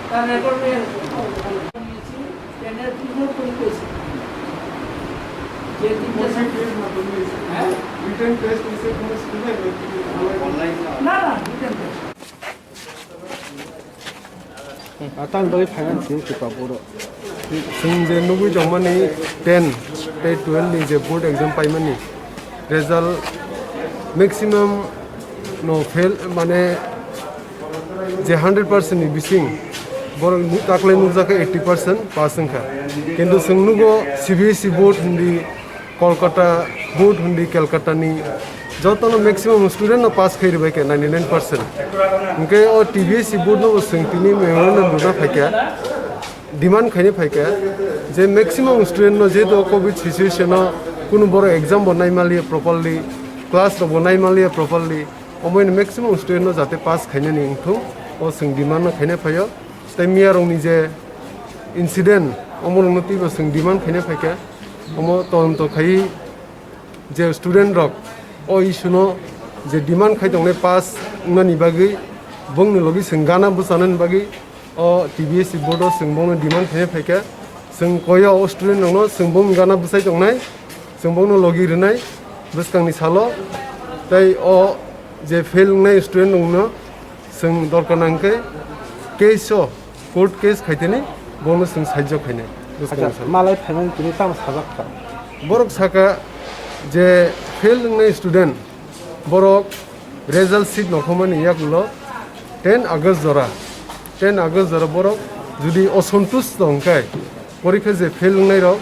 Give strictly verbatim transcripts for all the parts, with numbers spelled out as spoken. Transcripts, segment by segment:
তার রেকর্ড নিয়ে এসো। স্ট্যান্ডার্ড ফিগার করে পেয়েছি। যে তিনটে সাবজেক্ট, হ্যাঁ? রিটেন টেস্ট হইছে কোনো স্কুলে? না, না, written test. Atang bagwi finance ni kipa boro. Chwng je nugwi tongmani ten tei twelve ni je board exam paimani result maximum no fail, mane je hundred percent ni bising borok nu-, taklai nukjakha eighty percent pass wngkha. Kintu chwng nugo C B S E board hindi Kolkata board hindi Kolkata ni jotono maximum student no pass khai ribai kha ninety nine percent. Hwnkhe o T B S E board no bo chwng tini memorandum rwna phaikha, demand khaina phaikha je maximum student no, jehetu o covid situation o kunu borok exam bo naimaliya properly, class rok bo naimaliya properly, omoino maximum student no jate pass khainani wngthung, o chwng demand no khaina phaio. Tei miyarokni je incident, omorokno twibo chwng demand khaina phaikha, omo todonto khaiwi je student rok o issue no je demand khai tongnai pass wngnani bagwi, bongni logi chwng gana bwchanani bagwi o T B S E board o chwng bongno demand khaina phaikha. Chwng koyo o student rokno chwng bongni gana bwchai tongnai, chwng bongno logi rwnai bwskangni salo, tei o je fail wngnai student rokno chwng dorkar nangkhe case o, court case khaiteni bono chwng sahajyo khainai. Acha, bwskangni salo malai phaimani tini tamo sajak kha? Borok saka je fail wngnai student, borok result sheet nokhomani yagulo ten August jora, ten August jora borok jodi osontush tongkhe, porikha je fail wngnai rok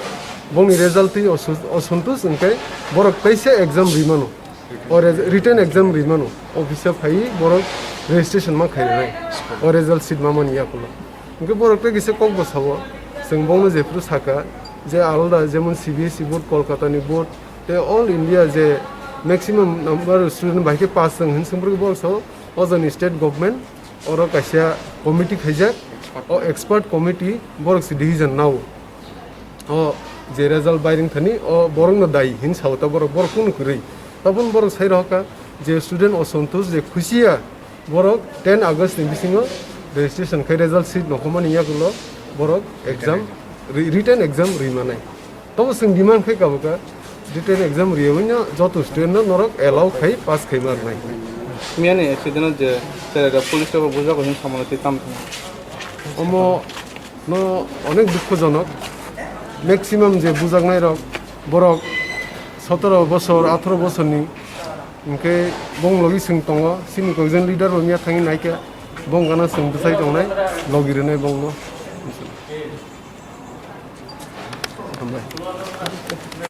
bongni result twi osu-, osontush wngkhe borok teisa exam rimano. O re-, written exam rimano, office o phaiwi borok registration ma khainai o result sheet mamani yakulo. Hwnkhe borok tei kisa kok bo sao, chwng bongno jephuru saka je alada jemon C B S E board, Kolkata ni board tei all India je maximum number student bai khe pass wng hin swngbwrwk borok sao, o jani state government oro kaisa committee khaijak, o expert committee borok se decision nao. O je result bai ring thani o borok no dai hin sao ta borok, borok kunu kwrwi. Tabun borok sai rohka je student osontosh je khusiya borok ten August ni bisingo registration khai result sheet nokhomani yagulo borok exam ri-, written exam ri manai. Tobo chwng demand khai kabuka written exam riyawi no joto student no norok allow khai pass khai marnai. Miyani accident o je cherega police rok bujak hin samano twi tam thang. Omo no onek dukhojonok, maximum je bujaknai rok borok sotoro bosor, atharo bosorni, hwnkhe bong logi chwng tongo, chini kokjen leader bo miya thangwi naikhe bong gana chwng bwsai tongnai, logi rwnai bongno. Hambai.